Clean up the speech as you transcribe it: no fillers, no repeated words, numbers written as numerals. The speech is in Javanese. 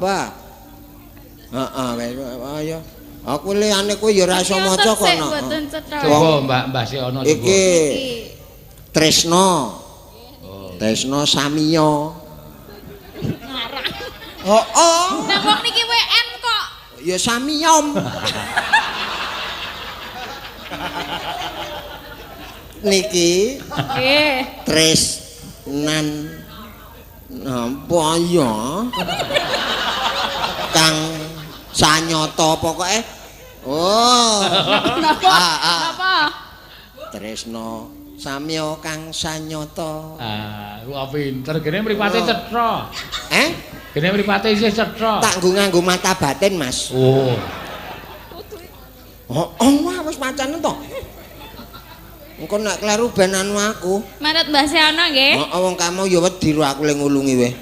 Apa? Heeh, wis ayo. Aku liyane kowe ya ora iso maca kok. Coba Mbak Mbah Seono coba. Iki Tresno. Oh. Tresno Samiya. Ngarang. Heeh. Lah wong niki WN kok. Ya Samiyom. Niki nggih. Tresnan napa ya? Kang sanyata pokoke. Oh. Napa? Napa? Tresno Samya kang sanyata. Ah, kok pinter gene mripate cetha. Eh? Gene mripate isih cetha. Tak nggo nganggo mata batin, Mas. Oh. Oh, oh wah wis macanen to. Engko nek kleru ben anu aku. Manut Mbah Seono nggih. Heeh, wong kamu ya wedi ro aku le ngulungi weh.